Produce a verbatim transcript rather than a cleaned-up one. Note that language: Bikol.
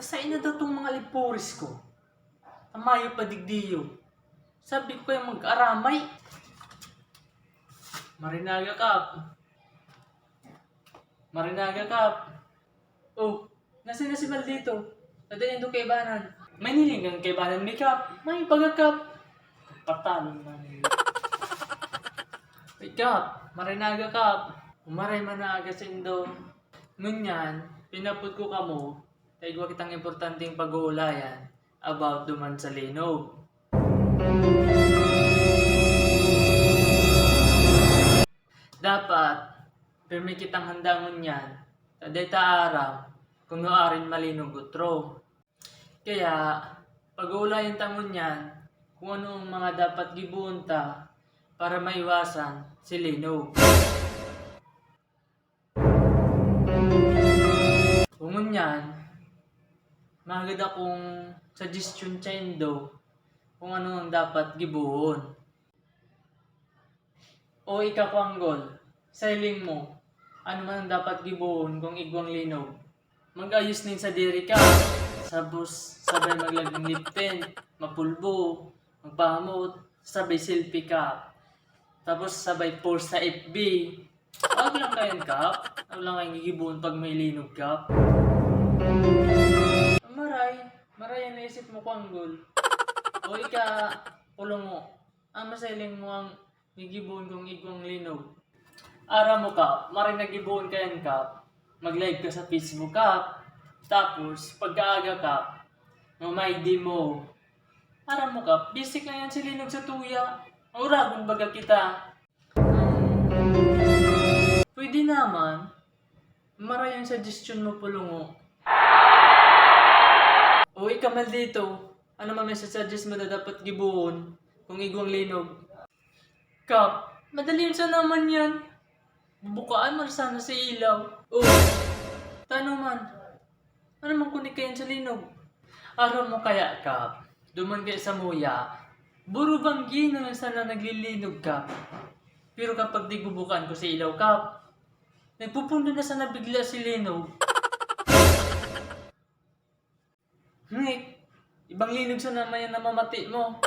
Sain na daw tong mga liporis ko? Tamayo pa digdiyo. Sabi ko kayo mag-aramay. Marinaga, Kap. Marinaga, Kap. Oh, nasa na si Maldito? Tadayan do kaibanan. May niling kang kaibanan, mi, Kap. May baga, Kap. Patalon na nila. Ay, Kap. Marinaga, Kap. Umaray man na aga sindo. Ngunyan, pinapod ko kamo, ta igwa kitang importanteng pag-uulayan about duman sa linog. Dapat, pirmi kitang handa ngunyan, ta dai ta aram kun nuarin malinog utro. Kaya, pag-uulayan ta ngunyan kung ano ang mga dapat giboon ta para maiwasan si linog. Kung ngunyan, mahagad akong suggestion saindo kung ano ang dapat giboon. O ika, Kwanggol, sa hiling mo, ano man ang dapat giboon kung igwang linog? Mag-ayos nin sadiri ka, sabos sabay maglaging lip tint, mapulbo, magpahamot, sabay selfie ka. Tapos sabay post sa F B. Wag lang kayan, Kap. Wag lang kayang gigiboon pag may linog, Kap. Maray, maray ang naisip mo, Kwanggol. O ika, Pulungo. Ang masailing mo ang gigiboon kung igwang linog. Aram mo, Kap, maray na giboon kayan, Kap. Mag-live ka sa Facebook, Kap. Tapos, pagkaaga, Kap, mamay di mo. Aram mo, Kap, bisik na yan si linog sa tuya. Mauragon baga kita. Pwede naman. Maray ang suggestion mo, Pulungo. O ika, Maldito, ano man may suggest mo na dapat giboon kung igwang linog? Kap, madali yun sana man yan. Bubukaan mo na sana sa ilaw. O, tano man. Ano man kung ikayan sa linog? Aram mo kaya, Kap, duman kaya sa muya, burubanggi na lang sana naglilinog, Kap. Pero kapag digbubukaan ko sa ilaw, Kap, nagpupundo na sana bigla si linog. Ngik, ibang linog sana man yan na mamati mo.